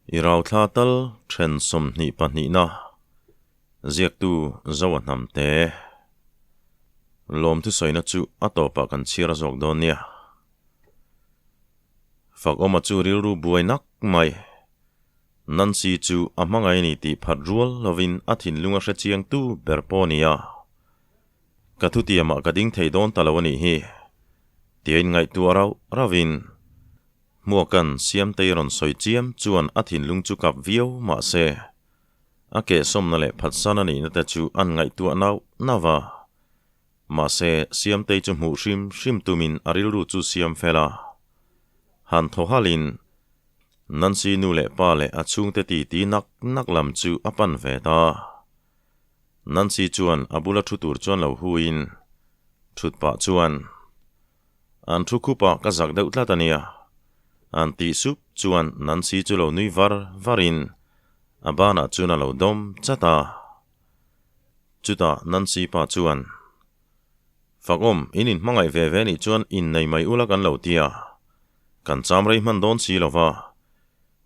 I rauthla tal then 22na ziaktu Zoa Hnamte lawmthusawina chu a tawpah kan chhiar zawk dawn nia. Fakawma chu rilru buai nak mai. Nancy chu a hmangaih a ni tih phat rual lovin a thinlung a hre chiangtu ber pawh a ni a. Ka thutiamah ka ding thei dawn ta lo a nih hi. Tia inngaihtuah rauh rauhin Hmuaka'n Siamtei rawn sawi chiam chuan a thinlung chu kap viau mah se, a kehsawmna leh phatsan a nihna te chu an ngaihtuah nauh nauh a. Mahse, Siamtei chu hmuh hrim hrim tumin a rilru chu siam fel a. Han thaw halhin Nancy nu leh pa leh a chhungte titi nak nak lam chu a pan ve ta. Nancy chuan a bula thu tur chuan lo huiin thut pah chuan, An thu khup ah ka zak deuh tlat a nia. An tih sup chuan Nancy chu lo nui var varin a banah chuan a lo dawm chat a. Chutah Nancy pa chuan, Fakawm, in inhmangaih ve ve nih chuan innei mai ula kan lo ti a, kan cham rei hman dawn si lo va,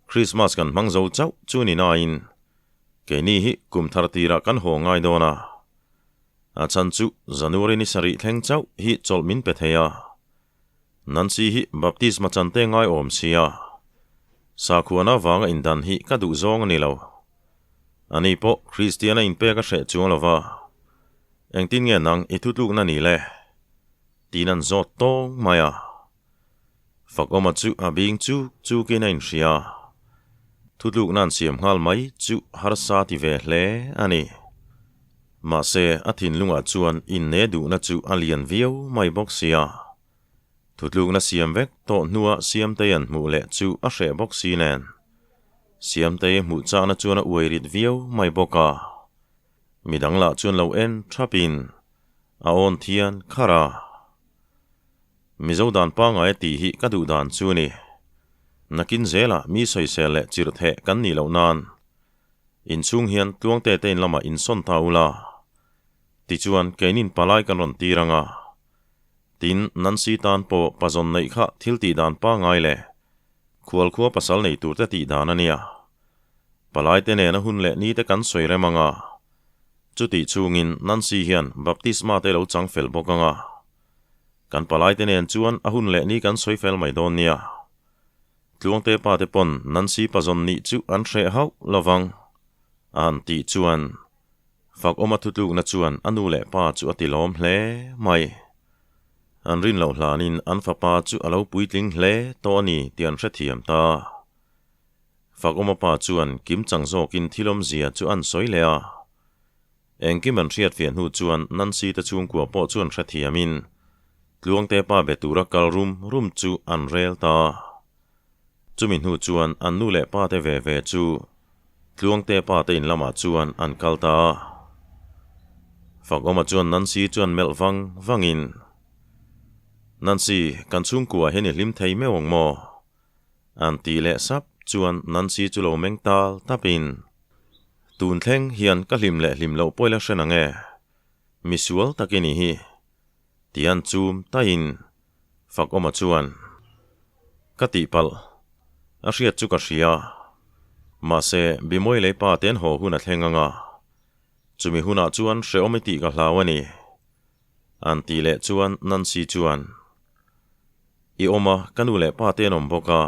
Christmas kan hmang zo chauh chu ni nain keini hi kum thar tirah kan haw ngai dawn a, a chhan chu January ni sarih thleng chauh hi chawlh min pe thei a, Nancy hi baptisma chan te ngai awm sia, sakhuana vanga indan hi ka duh zawng a ni lo. Ani pawh Kristiana inpek a hreh chuang lo va, engtin nge nang i thutlukna ni le? Tiin an zawt tawng mai a. Fakawma chu a bing chuk chukin a inhria. Thutlukna an siam nghal mai chu harsa ti ve hle a ni. Mahse, a thinlungah chuan inne duhna chu a lian viau mai bawk sia. Thutlukna siam vek tawh hnua Siamtei an hmuh leh chu a hreh bawk si nen. Siamtei hmuh chakna chuan a uai rit viau mai bawk a. Midang lah chuan lo en thapin a awn thian kharh a. Mizo dan pangngai a tih hi ka duh dan chu a ni. Nakin zelah mi sawisel leh chirh theh kan nih loh nan inchhung hian tluangte te in lamah insawn ta ula. Tichuan keinin palai kan rawn tir ang a. Tin, Nancy tan pawh pazawn neih kha thil tih dan pangngai leh khualkhua pasal nei tur te tih dan a nia. Palai te nena hun leh ni te kan sawi rem ang a. Chutih chungin Nancy hian baptisma te lo chang fel bawk ang a. Kan palai te nen chuan a hun leh ni kan sawi fel mai dawn nia. Tluangte pa te pawn Nancy pazawn nih chu an hreh hauh lovang a han tih chuan Fakawma thutlukna chuan a nu leh pa chu a ti lawm hle mai. An rin loh hlanin an fapa chu a lo puitling hle tawh a ni tih an hrethiam ta. Fakawma pa chuan kim chang zawkin thil awmzia chu an sawi leh a. Engkim an hriatfiah hnu chuan Nancy te chhungkua pawh chuan hrethiamin Tluangte pa be tura kal rum rum chu an rel ta. Chumi hnu chuan an nu leh pa te ve ve chu Tluangte pa te in lamah chuan an kal ta a. Fakawma chuan Nancy chuan melh vang vangin, Nancy, kan chhungkua hian i hlim thei meuh ang maw? An tih leh sap chuan Nancy chu lo meng tal tapin, Tun thleng hian ka hlim leh hlim loh pawh i la hre nang e, misual tak i nih hi, tian chum taiin Fakawma chuan, Ka tihpalh, a hriat chu ka hria. Mahse, Bimawi lei pa te an haw hun a thleng ang a, chumi hunah chuan hrehawm i tih ka hlau a ni. An tih leh chuan Nancy chuan, I awm a, ka nu leh pa te an awm bawk a,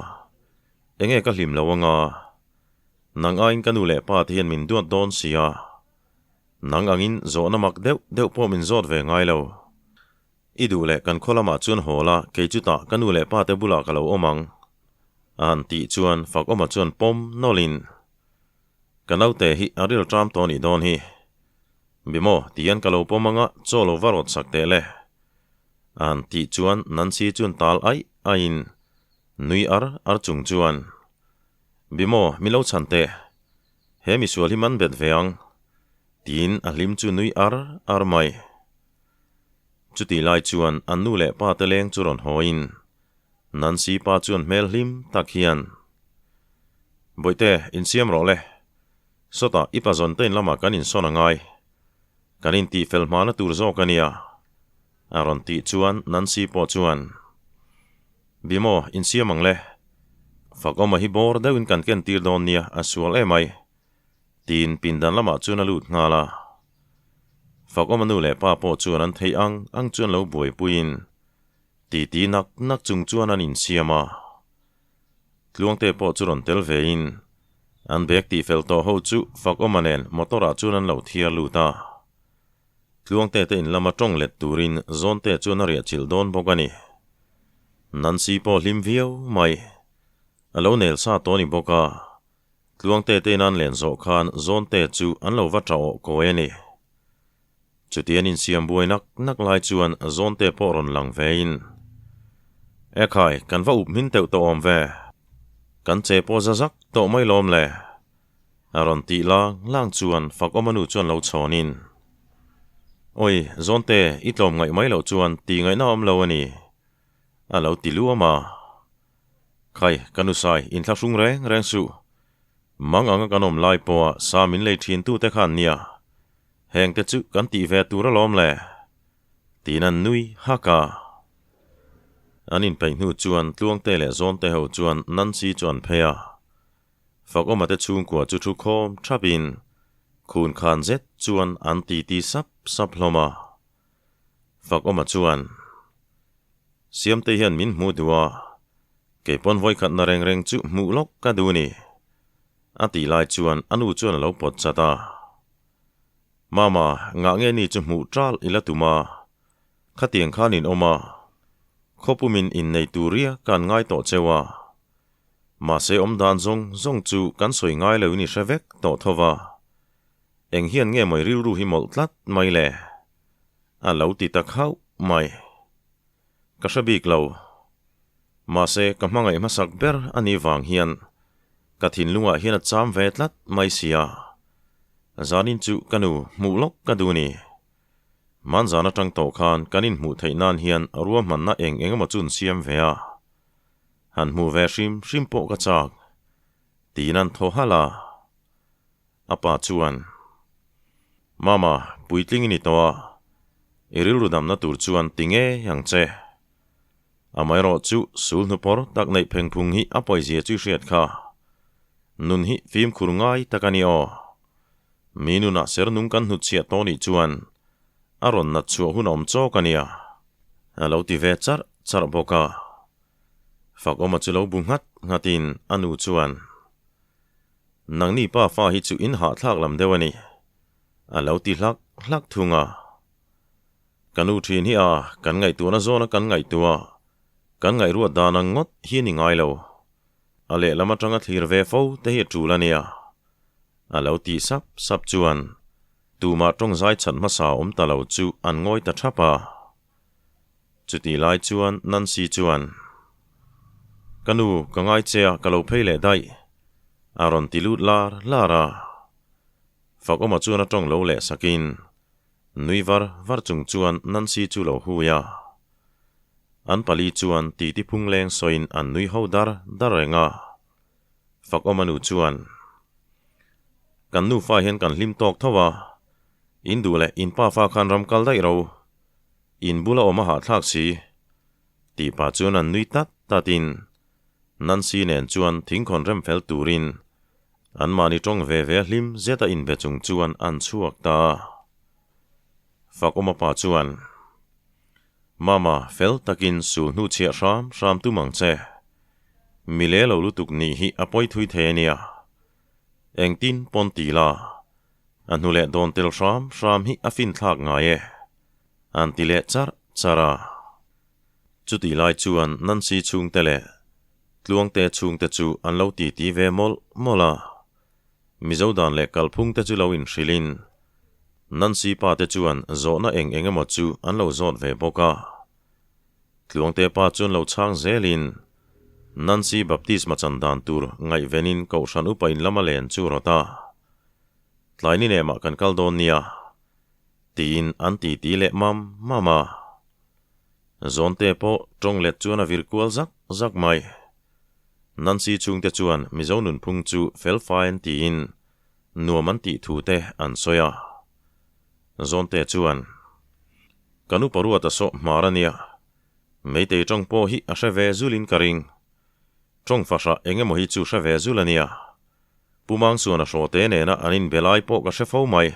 enge ka hlim lo ang a? Nang aiin ka nu leh pa te hian min duat dawn si a, nang angin zawhna mak deuh deuh pawh min zawt ve ngai lo. I duh leh kan khaw lamah chuan haw la, kei chutah ka nu leh pa te bulah ka lo awm ang. A han tih chuan Fakawma chuan pawm nawlhin, Ka naute hi a ril ṭam tawh nih dawn hi. Bimaw, tihian ka lo pawm anga chaw lo va rawt sak teh le. A han tih chuan Nancy chuan tal aih aihin nui ar ar chung chuan, Bimaw, mi lo chhan teh. He misual hi man bet ve ang. Tiin a hlim chu nui ar ar mai. Chutih lai chuan an nu leh pa te leng chu rawn hawiin Nancy pa chuan hmel hlim tak hian, Bawihte, insiam rawh le. Sawtah i pazawn te in lamah kan insawn a ngai. Kan intih fel hmana tur zawk a nia. A rawn tih chuan Nancy pawh chuan, Bimaw, insiam ang le. Fakawma hi bawr deuhin kan ken tir dawn nia, a sual emai. Tiin pindan lamah chuan a lut nghal a. Fakawma nu leh pa pawh chuan an theih ang ang chuan lo buaipuiin titi nak nak chung chuan an insiam a. Tluangte pawh chu rawn tel vein an bag tihfel tawh ho chu Fakawma nen motor ah chuan an lo thiar lut a. Tluangte te in lama tawng let turin Zawnte chuan a riah chilh dawn bawk a ni. Nancy pawh hlim viau mai. A lo nel sa tawh a ni bawk a. Tluangte te in an len zawh khan Zawnte chu an lo va tah awh kawi a ni. Chuti an insiam buai nak nak lai chuan Zawnte pawh rawn lang vein, Ekhai, kan va up hmin teuh tawh awm ve. Kan che pawh za zak tawh mai lawm le. A rawn tih lang lang chuan Fakawma nu chuan lo chhawnin, Awi, Zawnte, i tlawm ngaih mai loh chuan tih ngaihna awm lo a ni, a lo ti luam a. Khai, ka nu sai, inthlahrung reng reng suh. Mang anga kan awm lai pawha sa min lei thin tute khan nia, hengte chu kan tih ve tur alawm le, tiin an nui hak a. An inpeih hnu chuan Tluangte leh Zawnte ho chuan Nancy chu an phei a. Fakawma te chhungkua chu thu khawm thapin khun khan zet chuan an titi sap sap hlawm a. Fakawma chuan, Siamte hian min hmuh duh a, kei pawn vawikhatna reng reng chu hmuh lawk ka duh ni, a tih lai chuan a nu chuan a lo pawt chat a. Mama, ngah nge ni chu hmuh ṭal i la tum a, khatiang khan in awm a, khawpumin innei tur riak ka an ngai tawh cheu a. Mahse awm dan zawng zawng chu kan sawi ngai lo in i hre vek tawh tho va. Eng hian nge mawi rilru hi mawlh tlat mai le? A lo ti ta khauh mai. Ka hre bik lo. Mahse ka hmangaih hmasak ber a nih vang hian ka thinlungah hian a cham ve tlat mai sia. Zanin chu ka nu hmuh lawk ka duh ni. Hmanzan atang tawh khan kan inhmuh theih nan hian ruahmanna eng eng emaw chu an siam ve a. Han hmuh ve hrim hrim pawh ka chak, tiin an thaw halh a. A pa chuan, Mama, puitling i ni tawh a, i rilru damna tur chuan ti ngei ang che. Amaherawh chu sul hnupawr tak neih phengphung hi a pawizia chu i hriat kha. Nun hi fimkhur ngai tak a ni aw. Mi nunah ser nung kan hnutchhiah tawh nih chuan a rawn nat chhuah hun a awm chawk a nia, a lo ti ve charh charh bawk a. Fakawma chu lo bu nghat nghatin a nu chuan, Nangni pa fa hi chu in hahthlak lam deuh a ni, a lo ti hlak hlak thung a. Ka nu thin hi a, kan ngaihtuahna zawna kan ngaihtuah, kan ngaihruat dan ang ngawt hi a ni ngai lo. A lehlam atanga thlir ve fo te hi a tul a nia. A lo tih sap sap chuan tumah tawng zai chhan hmasa awm ta lo chu an ngawi ta thap a. Chutih lai chuan Nancy chuan, Ka nu, ka ngai che a, ka lo phei leh daih, a rawn ti lut lar lar a. Fakawma chuan a tawng lo leh sakin nui var var chung chuan Nancy chu lo hui a. An pali chuan titi phung leng sawiin an nui ho dar dar reng a. Fakawma nu chuan, Kan nufa hian kan hlim tawk tho a, in duh leh in pa fa khan ram kal daih ro, in bula awm a hahthlak si, tih pah chuan an nui tat tatin Nancy nen chuan thingkhawn rem fel turin anmahni tawng ve ve a hlim zet a inbe chung chuan an chhuak ta a. Fakawma pa chuan, Mama, fel takin sul hnu chhiah hram hram tum ang che. Mi le lo lutuk nih hi a pawi thui thei a nia. Engtin pawn ti la, a hnu leh dawn tel hram hram hi a fin thlak ngai e, an ti leh charh charh a. Chutih lai chuan Nancy chhungte leh Tluangte chhungte chu an lo titi ve mawlh mawlh a. Mizo dan leh kalphung te chu lo inhrilhin Nancy pa te chuan zawhna eng eng emaw chu an lo zawt ve bawk a. Tluangte pa chuan lo chhang zelin Nancy baptisma chan dan tur ngaihvenin Kohhran upa in lama len chu rawt a, Tlai ni nemah kan kal dawn nia, tiin an titi leh mam mam a. Zawnte pawh tawng let chuan a vir kual zak zak mai. Nancy chhungte chuan Mizo nunphung chu felfai an tiin nuam an tih thu te an sawi a. Zawnte chuan, Ka nu paruata sawh hmar a nia, Meitei tawng pawh hi a hre ve zulin ka ring. Tawng fahrah eng emaw hi chu hre ve zul a nia. Pu Mangsuana hrawte nena an inbe lai pawh ka hre fo mai.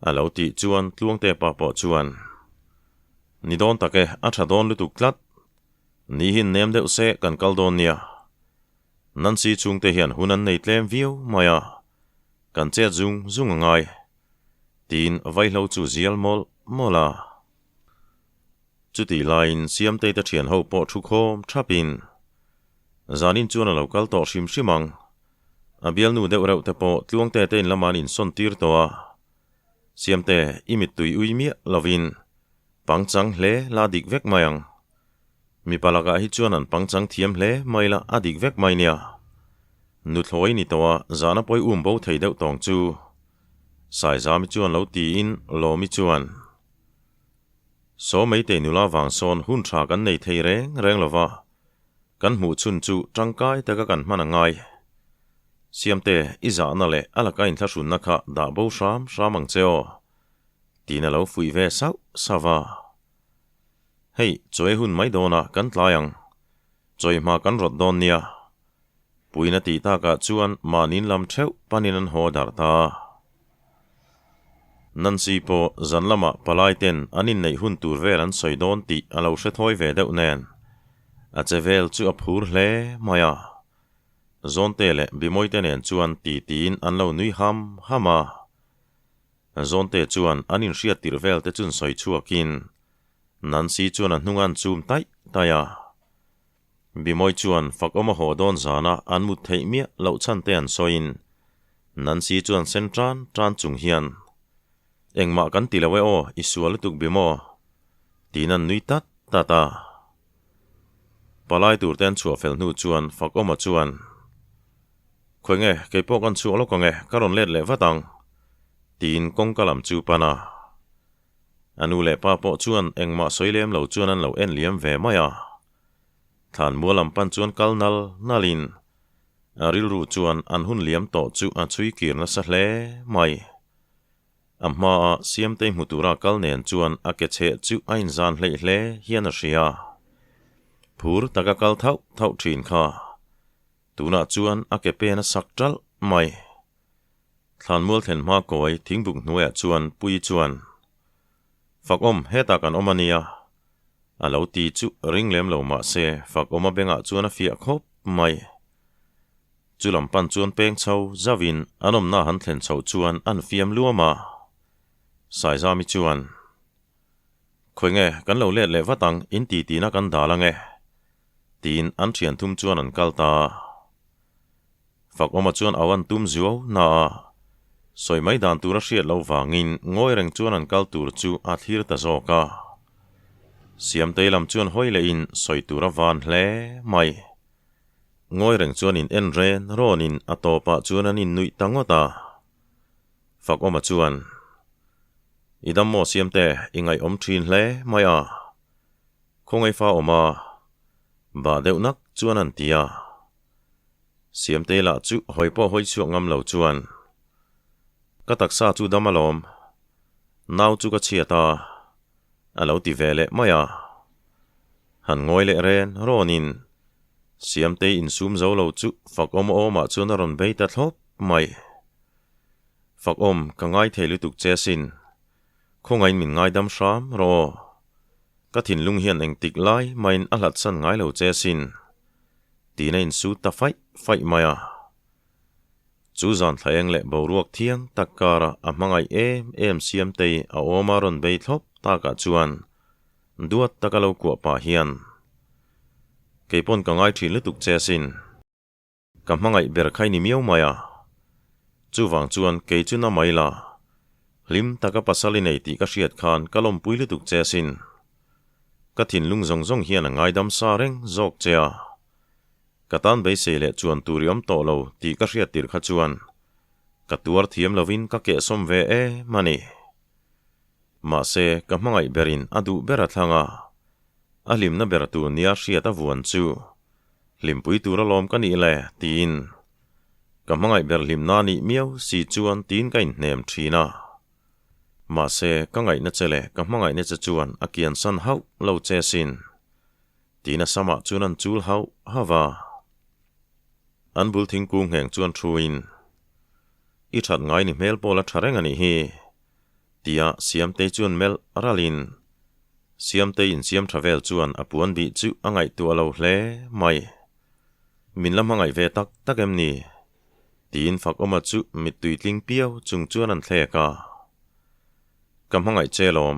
A lo tih chuan Tluangte pa pawh chuan, Ni dawn tak e, a tha dawn lutuk tlat. Ni hi nem deuh se kan kal dawn nia. Nancy chhungte hian hun an nei tlem viau mai a, kan chet zung zung a ngai. Tiin vaihlo chu zial mawlh mawlh a. Chutih laiin Siamtei te thian ho pawh thu khawm thapin zanin chuan a lo kal tawh hrim hrim ang. A bialnu deuh reuh te pawh Tluangte te in lamah an insawn tir tawh a. Siamte, i mittui ui miah lovin pangchang hle la dik vek mai ang. Mipa lakah hi chuan an pangchang thiam hle mai la a dik vek mai nia. Nuthlawi ni tawh a zahna pawi um bo thei deuh tawng chu Saizami chuan lo tiin Lawmi chuan. Saw Meitei nula vang sawn hun tha kan nei thei reng reng lo va, kan hmuh chhun chu tangkai taka kan hman a ngai. Siamte, i zahna leh a laka inthlahrunna kha dah bo hram hram ang che aw, tiin a lo fuih ve sauh sauh a. Hei, chawi hun mai dawnah kan tlai ang. Chawi hma kan rawt dawn nia. Puiin a tih takah chuan mahniin lam theuh panin an haw darh ta. Nancy pawh zan lamah palai ten an inneih hun tur vel an sawi dawn tih a lo hre thawi ve deuh nen a che vel chu a phur hle mai a. Zawnte leh Bimawite nen chuan ti tiin an lo nui ham ham a. Zawnte chuan an inhriat tirh vel te chun sawi chhuakin Nancy chuan a hnung an chum taih taih a. Bimawi chuan fakawm a haw dawn zana an mut theih miah loh chhan te an sawiin Nancy chuan sen tan tan chung hian, Engmah kan ti lo e aw, i sual lutuk Bimaw, tiin an nui tat tat a. Palai tur te an chhuah fel hnu chuan Fakawma chuan, Khawi nge, kei pawh kan chhuak lawk ang e, ka rawn let leh vat ang, tiin kawngka lam chu pan a. A nu leh pa pawh chuan engmah sawi lem lo chuan an lo en liam ve mai a. Thlan mual lam pan chuan kal nal nalin a rilru chuan an hun liam tawh chu a chhui kir nasa hle mai. A hmaa Siamtei hmu tura kal nen chuan a ke chheh chu a inzan hleih hle hian a hria. Phur taka kal thauh thauh thin kha. Tunah chuan a ke pen a sak ṭalh mai. Thlanmual thlen hma kawi thingbuk hnuaiah chuan Puii chuan, Fakawm, hetah kan awm a nia. A lo ti chu ring lem lo mah se Fakawma bengah chuan a fiah khawp mai. Chu lam pan chuan peng chho zauhin an awmna han thlen chhoh chuan an fiam luam a. Saizami chuan, Khawi nge, kan lo let leh vat ang, in ti tina kan dal ang e. Tiin an thian thum chuan an kal ta a. Fakawma chuan au an tum zuau na a, sawi mai dan tur a hriat loh vangin ngawi reng chuan an kal tur chu a thlir ta zawk a. Siamtei lam chuan hawi lehin sawi tur a van hle mai. Ngawi reng chuan in en ren rawnin a tawpah chuan an innuih ta ngawt a. Fakawma chuan, I dam maw Siamte, i ngaihawm thin hle mai a. Khawngaih fa awm a, bah deuh nak chuan an ti a. Siamtei lah chu hawi pawh hawi chhuak ngam lo chuan, Ka taksa chu dam alawm, nau chu ka chhiat a, a lo ti ve leh mai a. Han ngawi leh ren rawnin Siamtei insum zo lo chu Fakawm awmah chuan a rawn bei ta thlawp mai. Fakawm, ka ngaithei lutuk che asin. Khawngain min ngaidam hram rawh aw. Ka thinlung hian engtik lai mahin a hlatsan ngai lo che asin. Tiin a insut ta faih faih mai a. Chu zan thlaeng leh boruak thiang tak kara a hmangaih em em Siamtei a awma rawn bei thlawp takah chuan duat taka lo kuah pah hian, Keipawn ka ngai thin lutuk che asin. Ka hmangaih ber kha i ni miau mai a. Chuvang chuan kei chu na mai la. Hlim taka pasal i nei tih ka hriat khan ka lawmpui lutuk che asin. Ka thinlung zawng zawng hian a ngaidam sa reng zawk che a. Ka tan beisei leh chuan tur i awm tawh lo tih ka hriat tirh kha chuan ka tuar thiam lovin ka kehsawm ve em a ni. Mahse, ka hmangaih berin a duh ber a thlang a. A hlimna ber tur nia hriat a vuan chu hlimpui tur alawm ka nih le tiin ka hmangaih ber hlimna nih miau si chuan tiin ka inhnem thin a. Mahse, ka ngaihna che leh ka hmangaihna che chuan a kiansan hauh lo che sin. Tiin a samah chuan an chul hauh hauh a. An bul thingkung ngheng chuan thuin, I that ngai ni hmel pawh la tha reng a nih hi, tia Siamtei chuan melh ralhin Siamtei insiam tha vel chuan a puan bih chu a ngaihtuah lo hle mai. Min la hmangaih ve tak tak em ni? Tiin Fakawma chu mittui tling piau chung chuan an thlek a. Ka hmangaih che lawm.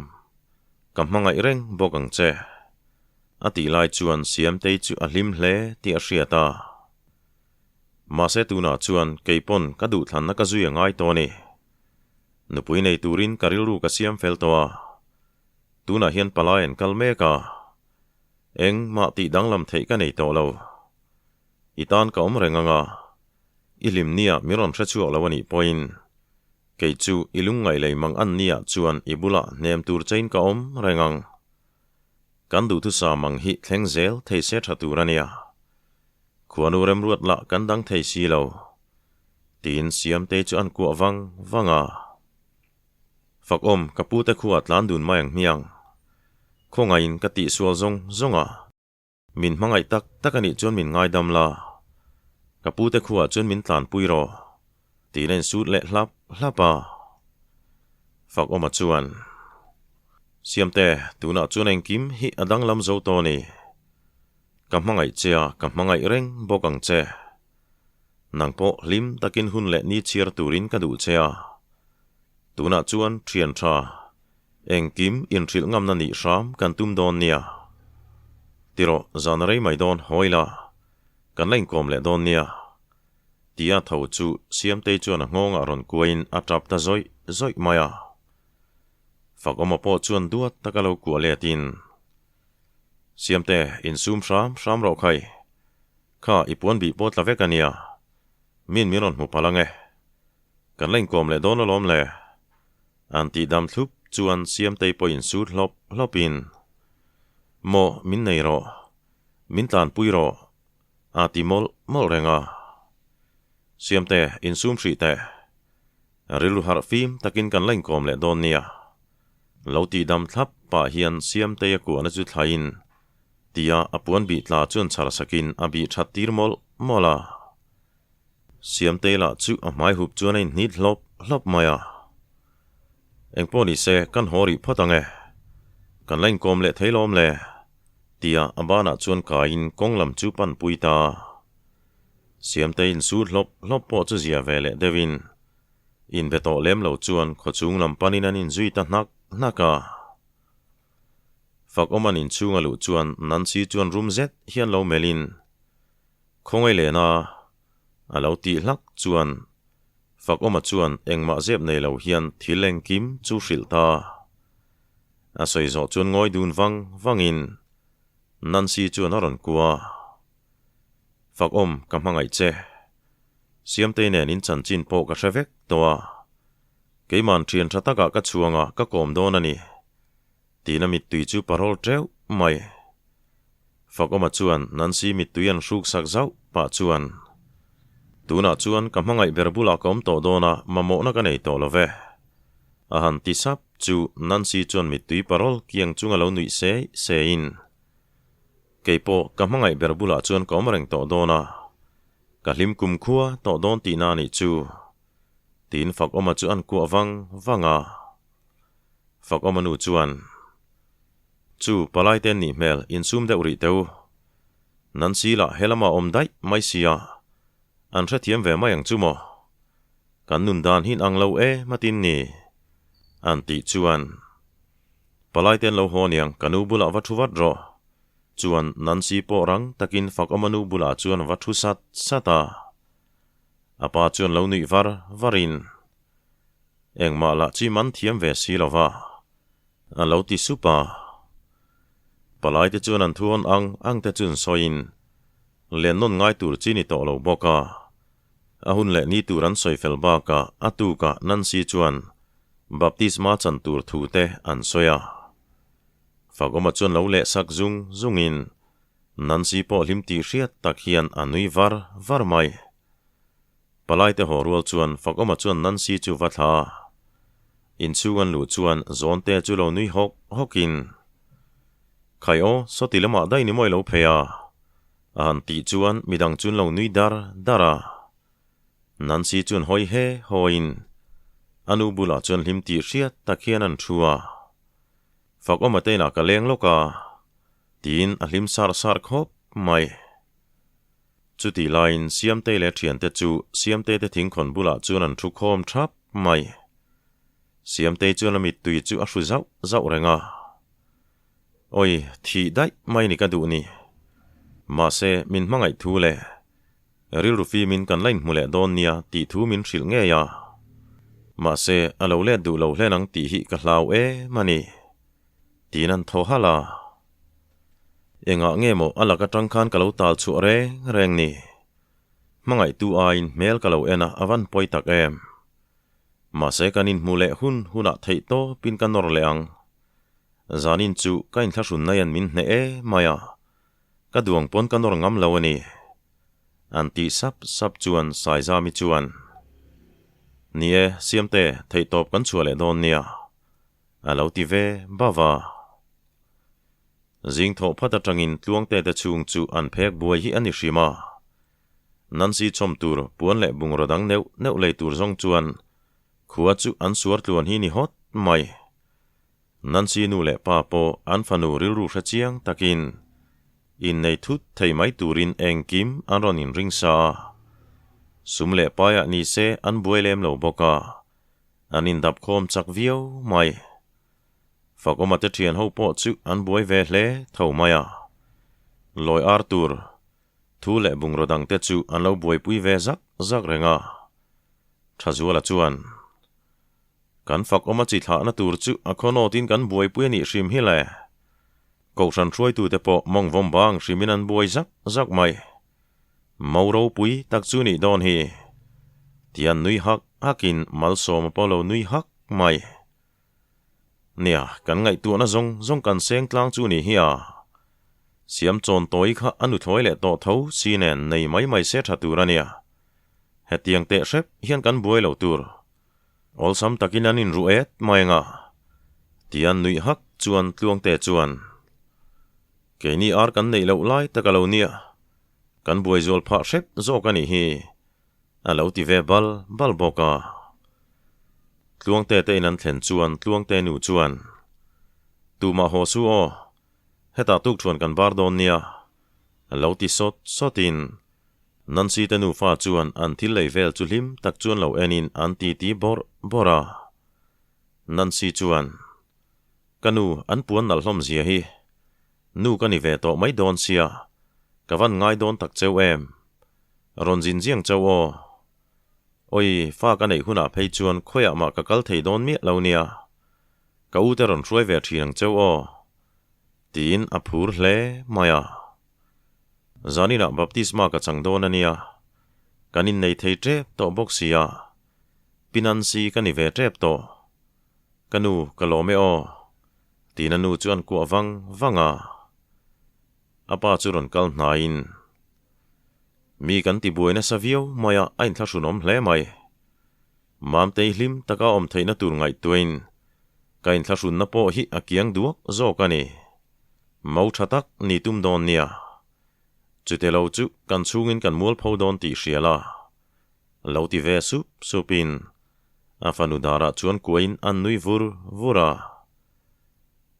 Ka hmangaih reng bawk ang che. A tih lai chuan Siamtei chu a hlim hle tih a hriat a. Mahse tunah chuan kei pawn ka duhthlanna ka zui a ngai tawh a ni. Nupui nei turin ka rilru ka siam fel tawh a. Tunah hian palai an kal mek a. Engmah tih danglam theih ka nei tawh lo. I tan ka awm reng ang a. I hlim nia min rawn hre chhuak lo a nih pawhin kei chu i lungngaih lei mang an nia chuan i bulah hnem tur chein ka awm reng ang. Kan duhthusam ang hi thleng zel thei se tha tur a nia. Khuanu remruat lah kan dang thei si lo. Tiin Siamtei chu an kuah vang vang a. Fakawm, ka pute khuaa tlan dun mai ang hmiang. Khawngaihin ka tihsual zawng zawng a. Min hmangaih tak tak a nih chuan min ngaidam la. Ka pute khuaah chuan min tlanpui rawh, tiin a insut leh hlap hlap a. Fakawma chuan, Siamte, tunah chuan engkim hi a danglam zo tawh a ni. Ka hmangaih che a, ka hmangaih reng bawk ang che. Nang pawh hlim takin hun leh ni chhiar turin ka duh che a. Tunah chuan thian tha. Engkim inhrilh ngamna nih hram kan tum dawn nia. Tirawh, zan a rei mai dawn, hawi la. Kan la inkawm leh dawn nia. Tia tho chu Siamtei chuan a nghawngah rawn kuain a tap ta zawih zawih mai a. Fakawma pawh chuan duat taka lo kuah letin, Siamte, insum hram hram rawh khai. Kha, i puan bih pawh tla vek a nia. Min min rawn hmu palh ang e. Kan la inkawm leh dawn alawm le. An tih dam thlup chuan Siamtei pawh insut hlawp hlawpin, Maw, min nei rawh. Min tlanpui rawh. A ti mawlh mawlh reng a. Siamte, insum hrih teh. Rilru harh fim takin kan la inkawm leh dawn nia. Lo tih dam thlap pah hian Siamtei a kuahna chu thlaiin, tia a puan bih tla chuan chhar sakin a bih that tir mawlh mawlh a. Siamtei lah chu a hmai hup chuan a inhnit hlawp hlawp mai a. Engpawh ni se, kan haw rih phawt ang e. Kan la inkawm leh thei lawm le, tia a banah chuan kaiin kawng lam chu pan pui ta. Siamtei insut hlawp hlawp pawh chu zia ve leh deuhin, inbe tawh lem lo chuan khawchhung lam panin an inzui ta hnak hnak a. Fakawman inchhung a luh chuan Nancy chuan rum zet hian lo melhin, Khawngaih lehna a lo tih hlak chuan Fakawma chuan engmah zep nei lo hian thil engkim chu hrilh ta. A sawi zawh chuan ngawi dun vang vangin Nancy chuan a rawn kua. Fakawm ka hmangaih che. Siamtei nen in chanchin pawh ka hre vek tawh a. Keiman thian tha takah ka chhuang a ka kawm dawn a ni. Tiin a mittui chu parol teuh mai. Fakawma chuan Nancy mittui an hruk sak zauh pah chuan, Tunah chuan ka hmangaih ber bulah ka awm tawh dawn a, mamawhna ka nei tawh lo ve. A han ti sap chu Nancy chuan mittui parol kiang chunga lo nuih sei seiin, Kei pawh ka hmangaih ber bulah chuan ka awm reng tawh dawn a, ka hlim kumkhua tawh dawn tihna a nih chu. Tiin Fakawma chu an kuah vang vang a. Fakawma nu chuan, Chu, palai te nih hmel, insum deuh rih teh u. Nancy lah he lama awm daih mai sia, an hrethiam ve mai ang chu maw? Kan nun dan hi ang lo e matin ni? An tih chuan, Palai te an lo haw aniang, ka nu bulah va thu vat rawh. Chuan Nancy pawh rang takin Fakawma nu bulah chuan va thu sat sat a. A pa chuan lo nuih var varin, Engmah lah chi man thiam ve si lo va, a lo ti sup a. Palai te chuan an thu hawn ang ang te chun sawiin len nawn ngai tur chi ni tawh lo bawk a. A hun leh ni tur an sawi fel bakah a tukah Nancy chuan baptisma chan tur thu te an sawi a. Fakawma chuan lo leh sak zung zungin Nancy pawh hlim tih hriat tak hian a nui var var mai. Palai te haw rual chuan Fakawma chuan Nancy chu va thla a. Inchhung an luh chuan Zawnte chu lo nui hawk hawkin, Khai aw, sawti lamah daih ni mawi lo phei a. A han tih chuan midang chu an lo nui dar dar a. Nancy chuan hawi he hawiin a nu bulah chuan hlim tih hriat tak hian an thu a. Fak awm ate inah ka leng lawk a, tiin a hlim sar sar khawp mai. Chutih laiin Siamtei leh thiante chu Siamtei te thingkhawn bulah chuan an thu khawm thap mai. Siamtei chuan a mittui chu a hru zauh zauh reng a. Awi, thih daih mai ni ka duh ni. Mahse, min hmangaih thu le. Rilru fimin kan la inhmu leh dawn nia tih thu min hrilh ngei a. Mahse, a lo let duh lo hlen ang tih hi ka hlau em a ni. Tiin an thaw halh a. Engah nge maw a lak atang khan ka lo tal chhuah reng reng ni. Hmangaihtu aiin hmel ka lo en a, a van pawi tak em. Mahse, kan inhmu leh hun hunah theih tawpin ka nawr leh ang. Zanin chu ka inthlahrun naian min hneh e mai a, ka duang pawn ka nawr ngam lo a ni. An tih sap sap chuan Saizami chuan, Ni e, Siamte, theihtawp kan chhuah leh dawn nia, a lo ti ve bava a. Zing thawh phat atangin Tluangte te chhung chu an phek buai hi a ni hrim a. Nancy chawm tur puan leh bungraw dang neuh neuh lei tur zawng chuan khua chu an suar tluan hi ni hawt mai. Nancy nu leh pa pawh an fanu rilru hre chiang takin innei thut thei mai turin engkim an rawn inring sa a. Sum leh paiah ni se an buai lem lo bawk a, an indap khawm chak viau mai. Fakawma te thian ho pawh chu an buai ve hle tho mai a. Lawi ar tur thu leh bungraw dangte chu an lo buaipui ve zak zak reng a. Thazuala chuan. Kan fak awm a chi thlahna tur chu a khawnawtin kan buaipui a nih hrim hi le. Kohhran hruaitute pawh mawng vawm bang hrimin an buai zak zak mai. Mo ropui tak chu nih dawn hi. Tian nui hak hakin malsawm a pawh lo nui hak mai. Nia, kan ngaihtuahna zawng zawng kan seng tlang chu nih hi a. Siam chawn tawi kha a nuthlawi leh tawh tho si nen nei mai mai se tha tur a nia. Hetiang teh hrep hian kan buai lo tur. Awlsam takin an inruh et mai anga tian nuih hak chuan Tluangte chuan, Keini ar kan neih loh lai tak a lo nia, kan buai zual phah hrep zawk a nih hi, a lo ti ve bal bal bawk a. Tluangte te in an thlen chuan Tluangte nu chuan, Tumah haw su aw, hetah tukthuan kan bar dawn nia, a lo ti sawt sawtin Nancy te nufa chuan an thil lei vel chu hlim tak chuan lo enin an titi bawrh bawrh a. Nancy chuan, Ka nu, an puan nalh hlawm zia hi. Nu ka ni ve tawh mai dawn sia, ka van ngai dawn tak cheu em? Rawn zin ziang chau aw. Awi, fa ka neih hunah phei chuan khawiah mah ka kal thei dawn miah lo nia. Ka u te rawn hruai ve thin ang cheu aw. Tiin a phur hle mai a. Zaninah baptisma ka chang dawn a nia. Kan innei thei tep tawh bawk si a. Pi Nancy ka ni ve tep tawh. Ka nu, ka lawm e aw. Tiin a nu chu an kuah vang vang a. A pa chu rawn kal hnaiin, Mi kan ti buai nasa viau mai a, a inthlahrunawm hle mai. Mamtei hlim taka awm theihna tur ngaihtuahin ka inthlahrunna pawh hi a kiang duak zawk a ni. Mo tha tak ni tum dawn nia. Chute lo chu kan chhungin kan mualpho dawn tih hria la. Lo ti ve sup supin a fanu darah chuan kuain an nui vur vur a.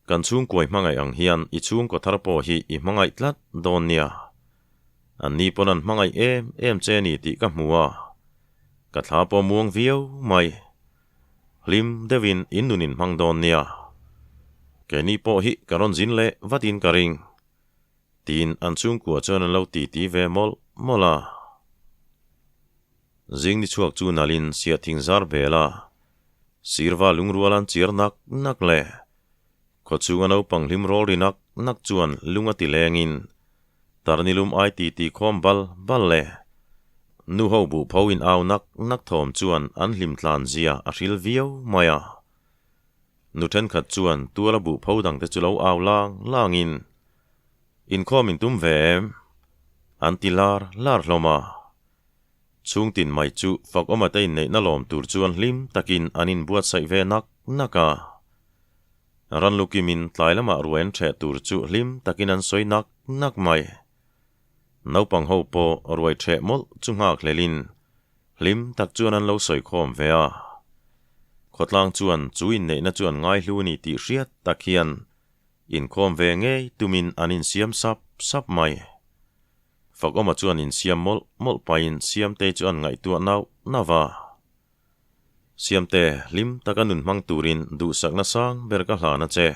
Kan chhungkuai hmangaih ang hian i chhungkaw thar pawh hi i hmangaih tlat dawn nia. An ni pawn an hmangaih em em che ni tih ka hmu a. Ka thla pawh muang viau mai. Hlim deuhin in nun in hmang dawn nia. Keini pawh hi ka rawn zin leh vatin ka ring. Tiin an chhungkua chuan an lo titi ve mawlh mawlh a. Zing ni chhuak chu nalhin siahthing zar bel a, sirva lungrual an chiar nak nak le. Khawchhunga naupang hlim rawl ri nak nak chuan lung a ti lengin Tarnilum ai titi khawm bal bal le. Nu ho buh pho in au nak nak thawm chuan an hlim tlan zia a hril viau mai a. Nu thenkhat chuan tuala buh pho dangte chu lo au lang langin, Inkhawm in tum ve em? An ti lar lar hlawm a. Chhungtin mai chu fakawma te inneihna lawm tur chuan hlim takin an inbuatsaih ve nak nak a. Ranlukimin tlai lamah ruai an ṭheh tur chu hlim takin an sawi nak nak mai. Naupang ho pawh ruai ṭheh mawlh chu nghak hlelin hlim tak chuan an lo sawi khawm ve a. Khawtlang chuan chu inneihna chu an ngaihlu a ni tih hriat tak hian inkhawm ve ngei tumin an insiam sap sap mai. Fakawma chuan insiam mawlh mawlh pahin Siamtei chu an ngaihtuah nauh nauh a. Siamte, hlim taka nun hmang turin duhsakna sang ber ka hlan a che.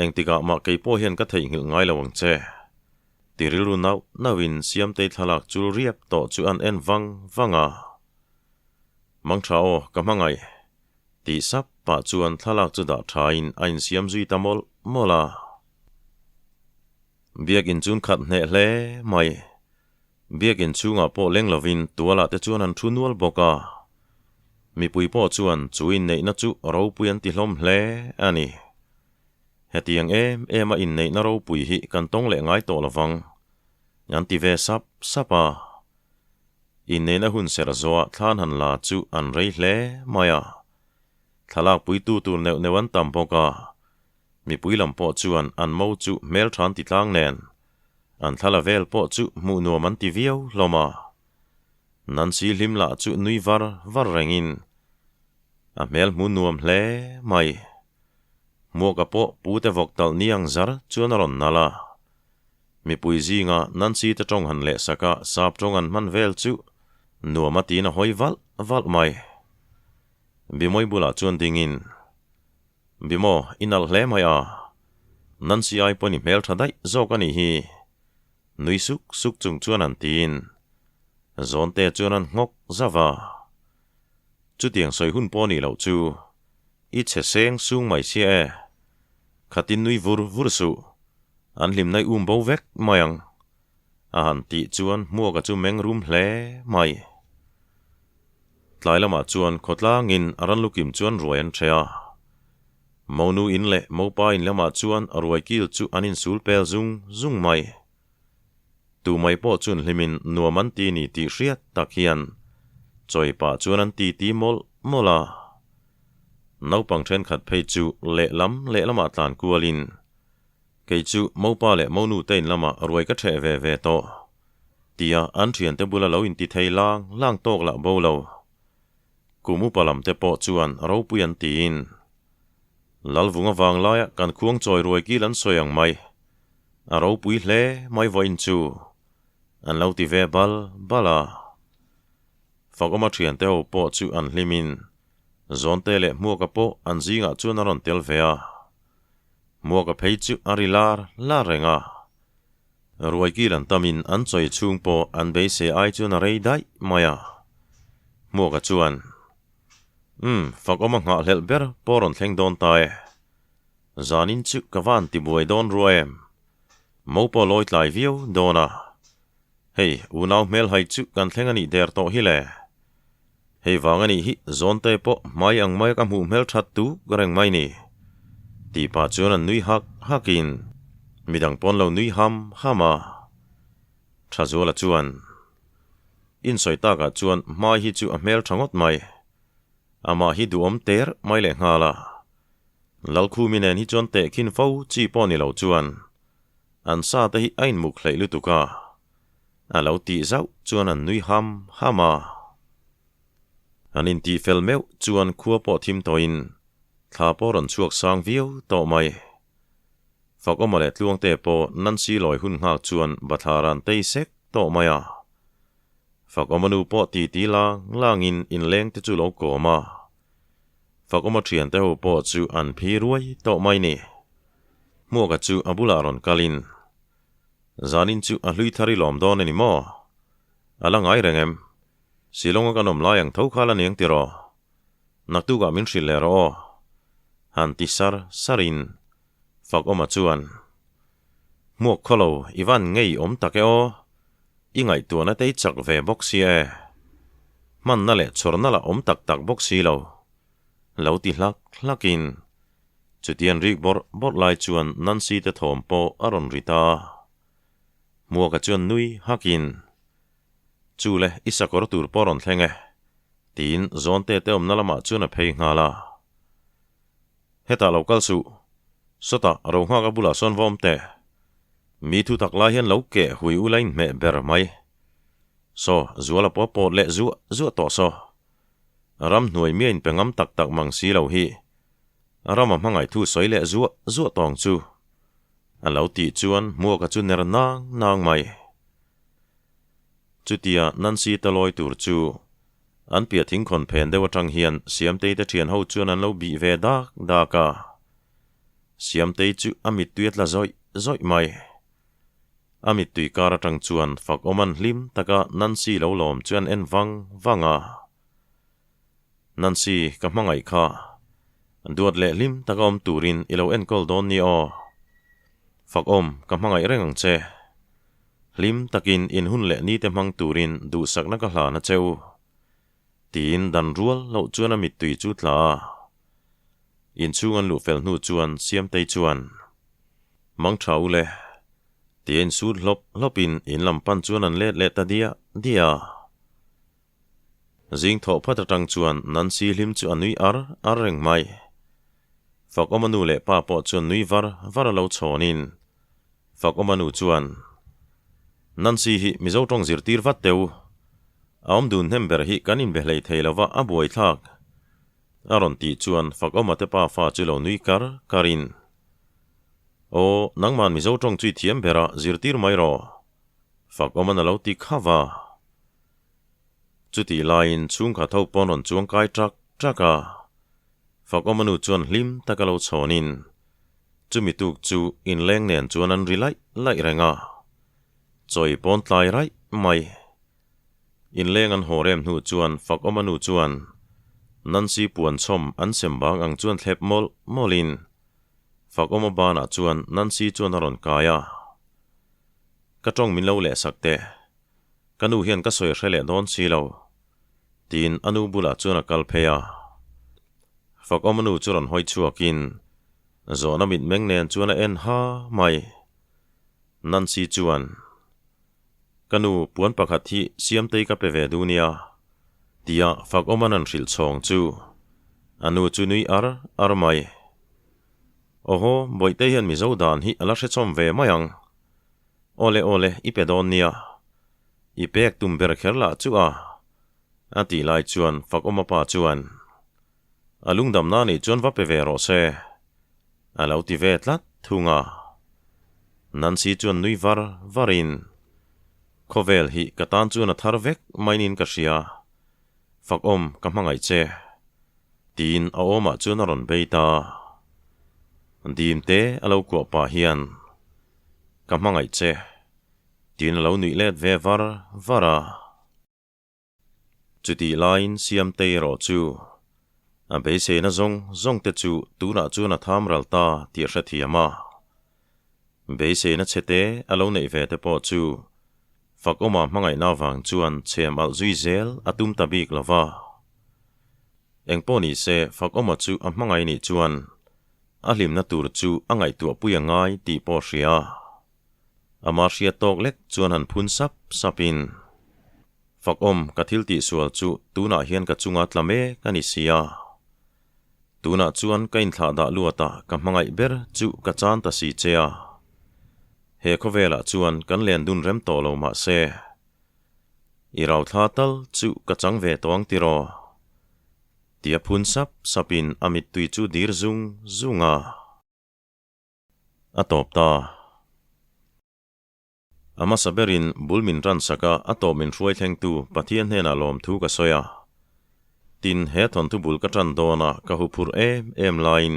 Engtikah mah kei pawh hian ka theihnghilh ngai lo ang che. Ti rilru nauh nauhin Siamtei thlalak chul riap tawh chu an en vang vang a. Mangtha aw, ka hmangaih. Tih sap pah chuan thlalak chu dah thain a insiam zui ta mawlh mawlh a. Biakin chun khat hneh hle mai. Biakin chhungah pawh leng lovin tualah te chuan an thu nual bawk a. Mipui pawh chuan chu inneihna chu ropui an ti hlawm hle a ni. Hetiang em em a inneihna ropui hi kan tawng leh ngai tawh lovang, an ti ve sap sap a. Inneihna hun serh zawhah thlan han la chu an rei hle mai a. Thlalakpuitu tur neuh neuh an tam bawk a. Mipui lam pawh chuan an mo chu hmeltha an ti tlang nen, an thla la vel pawh chu hmuh nuam an ti viau hlawm a. Nancy hlim lah chu nui var var rengin a hmel hmu nuam hle mai. Hmuaka pawh pute vawk talh ni ang zar chuan a rawn nalh a. Mipui zinga Nancy te tawng han leh sak a sap tawng an hman vel chu nuam a tiin a hawi valh valh mai. Bimawi bulah chuan dingin. Bimaw, i nalh hle mai a. Nancy ai pawhin i hmel tha daih zawk a nih hi. Nui suk suk chung chuan an tiin. Zawnte chuan an nghawk zauh a. Chutiang sawi hun pawh nih loh chu. I chhe seng sung mai sia e. Khatin nui vur vur suh. An hlimna i um bo vek mai ang. A han tih chuan Hmuaka chu meng rum hle mai. Tlai lamah chuan khawtlangin a ran lukim chuan ruai an ṭhe a. Monu in leh Mopa in lamah chuan ruai kil chu an insul pel zung zung mai. Tu mai pawh chun hlimin nuam an ti ni tih hriat tak hian chawi pah chuan an ti ti mawlh mawlh a. Naupang ṭhenkhat phei chu lehlam lehlamah tlan kualin Kei chu Mopa leh Monu te in lamah ruai ka ṭheh ve ve tawh, tia an ṭhiante bula lo inti thei lang lang tawk lah bo lo. Kum upa lam te pawh chuan ropui an tiin, Lalvunga vang laia kan khuang chawi ruai kil an sawi ang mai, a ropui hle mai vawiin chu, an lo ti ve bal bal a. Fakawma ṭhiante ho pawh chu an hlimin, Zawnte leh Hmuaka pawh an zingah chuan a rawn tel ve a. Hmuaka phei chu a ri lar lar reng a. Ruai kil an tamin an chawi chhung pawh an beisei ai chuan a rei daih mai a. Hmuaka chuan, Umm, fakawm a nghahhlelh ber pawh rawn thleng dawn ta e. Zanin chu ka van ti buai dawn rua em? Mo pawh lawi tlai viau dawn a. Hei, unau hmelhai chu kan thleng a nih der tawh hi le. Hei vang a nih hi zawnte pawh hmai ang mai ka hmuh hmel that tuk reng mai ni. Tih pah chuan an nui hak hakin midang pawn lo nui ham ham a. Thazuala chuan, Insawi takah chuan hmai hi chu a hmel tha ngawt mai. Amah hi duhawm ter mai leh nghal a. Lalkhumi nen hi chuan tehkhin fo chi pawh ni lo chuan an sa te hi a inmuk hleih lutuk a. A lo tih zauh chuan an nui ham ham a. An intih fel meuh chuan khua pawh thim tawhin thla pawh rawn chhuak sang viau tawh mai. Fakawma leh Tluangte pawh Nancy lawi hun nghak chuan bathlar an tei sek tawh mai a. Fakawma nu pawh titi lang langin inleng te chu lo kawm a. Fakawma thiante ho pawh chu an phi ruai tawh mai ni. Hmuaka chu a bulah rawn kalin. Zanin chu a hlui thar i lawm dawn a ni maw? A la ngai reng em? Shillong a kan awm lai ang tho kha la niang tiraw? Naktukah min hrilh leh rawh aw. Han ti sar sar in Fakawma chuan, Hmuak khaw lo, i van ngei awm tak e aw. I ngaihtuahna te i chak ve bawk si e. Hmanna leh chhawrna lah awm tak tak bawk si lo. Lo ti hlak hlak in Chutian rik bawrh bawrh lai chuan Nancy te thawm pawh a rawn ri ta. Hmuaka chuan nui hakin, Chu le, i sakawr tur pawh rawn thleng e, tiin Zawnte te awmna lamah chuan a phei nghal a. Hetah lo kal suh, sawtah Rohnghaka bulah sawn va awm teh. Mi thu tak lai hian lo keh hui ula inhmeh ber mai. Saw, Zuala pawh a pawt leh zuah zuah tawh saw. Ram hnuai mia inpe ngam tak tak mang si lo hi. Rama hmangaih thu sawi leh zuah zuah tawng chu. A lo tih chuan Hmuaka chu ner nang nang mai. Chutia Nancy ta lawi tur chu an piah thingkhawn phen deuh atang hian Siamtei te thian ho chuan an lo bih ve dak dak a. Siamtei chu a mittui a tla zawih zawih mai. A mittui kar atang chuan fak awm an hlim taka Nancy lo lawm chu an en vang vang a. Nancy, ka hmangaih kha. Duat leh hlim taka awm turin i lo enkawl dawn ni aw. Fak awm, ka hmangaih reng ang che. Hlim takin in hun leh nite hmang turin duhsakna ka hlan a che u. Tiin dan rual loh chuan a mittui chu tla a. Inchhung an luh fel hnu chuan Siamtei chuan, Mang tha u le. Tia insut hlawp hlawpin in lam pan chuan an let leh ta diah diah a. Zing thawh phat atang chuan Nancy hlim chu a nui ar ar reng mai. Fakawma nu leh pa pawh chuan nui var var a lo chhawnin Fakawma nu chuan, Nancy hi Mizo tawng zirtir vat teh u. A awm dun hnem ber hi kan inbe hlei thei lova a buaithlak. A rawn tih chuan Fakawma te pa fa chu lo nui kar karin, Aw, nangman Mizo tawng chu i thiam ber a, zirtir mai rawh. Fakawma'n a lo ti khauh a. Chutih laiin chhungkhat ho pawn rawn chuang kai ṭak ṭak a. Fakawma nu chuan hlim taka lo chhawnin chumi tuk chu inleng nen chuan an ri laih laih reng a. Chawi pawn tlai raih mai. Inleng an haw rem hnu chuan Fakawma nu chuan Nancy puan chhawm an sem bang ang chuan thlep mawlh mawlhin Fakawma banah chuan Nancy chuan a rawn kai a. Ka ṭawng min lo lehsak teh. Ka nu hian ka sawi hre leh dawn si lo, tiin a nu bulah chuan a kal phei a. Fakawma nu chu rawn hawi chhuakin zawhna mitmeng nen chuan a en ha mai. Nancy chuan, Ka nu, puan pakhat hi Siamtei ka pe ve duh nia, tia Fakawma'n an hrilh chhawng chu a nu chu nui ar ar mai. Awhaw, Bawihtei hian Mizo dan hi a la hrechawm ve mai ang. Awle awle, i pe dawn nia. I pek tum ber kher lah chu a, a tih lai chuan Fakawma pa chuan, A lungdamna nih chuan va pe ve rawh se, a lo ti ve tlat thung a. Nancy chuan nui var varin, Khawvel hi ka tan chuan a thar vek mainin ka hria, Fakawm ka hmangaih che, tiin a awmah chuan a rawn bei ta. Dim te a lo kuah pah hian, Ka hmangaih che, tiin a lo nuih let ve var var a. Chutih laiin Siamtei erawh chu a beiseina zawng zawng te chu tunah chuan a tham ral ta tih a hrethiam a. Beiseina chhe te a lo neih ve te pawh chu Fakawma hmangaihna avang chuan chhem alh zui zel a tum ta bik lo va. Engpawh ni se Fakawma chu a hmangaih nih chuan A hlimna tur chu a ngaihtuah pui a ngai tih pawh a hria. Ama hriat tawk lek chuan han phun sap sapin, Fakawm, ka thil tihsual chu tunah hian ka chunga tla mek a ni si a. Tunah chuan ka inthlah dah luatah ka hmangaih ber chu ka chan ta si che a. He khawvelah chuan kan len dun rem tawh lo mah se, i rauthla tal chu ka chang ve tawh ang tiraw? Tia phun sap sapin a mittui chu dir zung zung a. A tawp ta. A hmasa berin bul min ransak a, a tawp min hruai thlengtu Pathian hnenah lawmthu ka sawi a. Tin, he thawnthu bul ka tan dawn a, ka huphurh em em laiin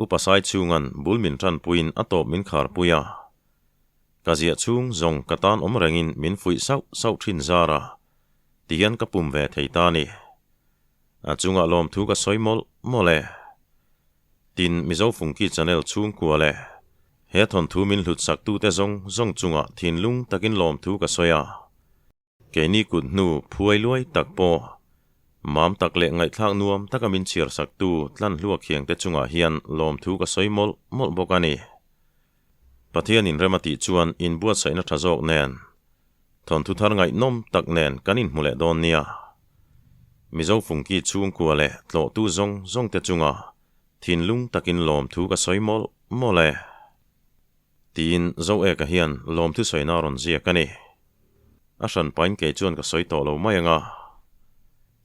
Upa Saichhunga'n bul min tanpuiin a tawp min kharpui a. Ka ziah chhung zawng ka tan awm rengin min fuih sauh sauh thin zar a, tihian ka pum ve thei ta ni. A chungah lawmthu ka sawi mawlh mawlh e. Tin, Mizo Fungki Channel chhungkua leh he thawnthu min hlut saktute zawng zawng chungah thinlung takin lawmthu ka sawi a. Keini kut hnu phuai luai tak pawh mam tak leh ngaihthlak nuam taka min chhiar saktu Tlanhlua Khiangte chungah hian lawmthu ka sawi mawlh mawlh bawk a ni. Pathian inrem a tih chuan inbuatsaihna tha zawk nen, thawnthu thar ngaihnawm tak nen kan inhmu leh dawn nia. Mizo Fungki chhungkua leh tlawhtu zawng zawngte chunga thinlung takin lawmthu ka sawi mawlh mawlh e. Tiin Zoeka hian lawmthu sawina a rawn ziak a ni. A hran pain kei chuan ka sawi tawh lo mai ang a.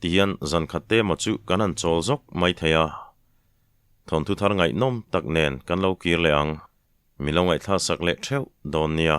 Tihian zan khat te emaw chu kan han chawl zawk mai thei a. Thawnthu thar ngaihnawm tak nen kan lo kir leh ang. Mi lo ngaihthlak sak leh theuh dawn nia.